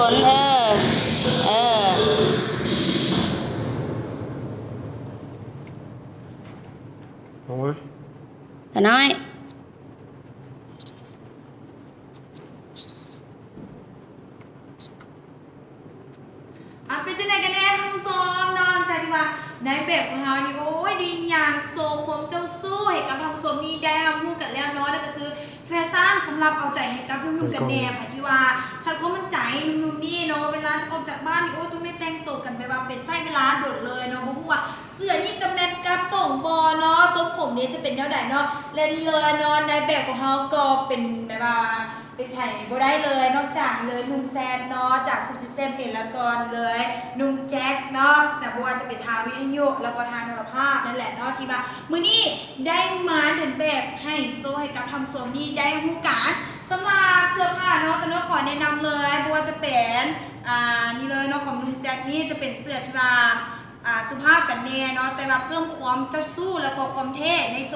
ນ ເອີ ເອີ ອອກມາ ຕານ້ອຍ. ອ່ະ ເປັນຈັ່ງໃດກັນແນ່ທ່ານຜູ້ຊົມເນາະ ຫຼັງຈາກທີ່ວ່ານາຍແບບຂອງເຮົານີ້ ໂອ້ຍ ໄດ້ຍ່າງໂຊຄວາມເຈົ້າຊູ້ໃຫ້ກັບທ່ານຜູ້ຊົມນີ້ໄດ້ຮັບຮູ້ກັນແລ້ວເນາະ ນັ້ນກໍຄືແຟຊັນສຳລັບເອົາໃຈໃຫ້ກັບໜຸ່ມໆກັນແນ່ ທີ່ວ່າຂັດຄວາມໝັ້ນໃຈໜຸ່ມໆນີ້ເນາະ ເວລາອອກຈາກບ້ານນີ້ ໂອ້ ຕ້ອງໄດ້ແຕ່ງໂຕກັນແບບວ່າໄປໃຊ້ເວລາດົນເລີຍເນາະ ບໍ່ຮູ້ວ່າເສື້ອນີ້ຈະແມັດກັບຊົງບໍ່ເນາະ ຊົງຜົມນີ້ຈະເປັນແນວໃດເນາະ ແລະນີ້ເລີຍເນາະ ນາຍແບບຂອງເຮົາກໍເປັນແບບວ່າ ເປັນໃຜບໍ່ໄດ້ເລີຍ ນອກຈາກເລີຍໜຸ່ມແຊດເນາະ ຈາກຊຸມສິບເອັດ ເອລະກອນເລີຍ ໜຸ່ມແຈັກເນາະ ແຕ່ບໍ່ວ່າຈະເປັນທາງວິທະຍຸ ແລ້ວກໍທາງໂທລະພາບນັ້ນແຫຼະເນາະ ທີ່ວ່າມື້ນີ້ໄດ້ມາເດີນແບບໃຫ້ໂຊໃຫ້ກັບທ່ານຜູ້ຊົມນີ້ໄດ້ຮູ້ກັນ ສຳລັບເສື້ອຜ້າເນາະ ຕານ້ອຍຂໍແນະນຳເລີຍ ບໍ່ວ່າຈະເປັນ ອ່າ ນີ້ເລີຍເນາະ ຂອງໜຸ່ມແຈັກນີ້ຈະເປັນເສື້ອທີ່ວ່າ ອ່າ ສຸພາບກັນແນ່ເນາະ ແຕ່ວ່າເພີ່ມຄວາມເຈົ້າຊູ້ ແລ້ວກໍຄວາມເທ່ໃນໂຕ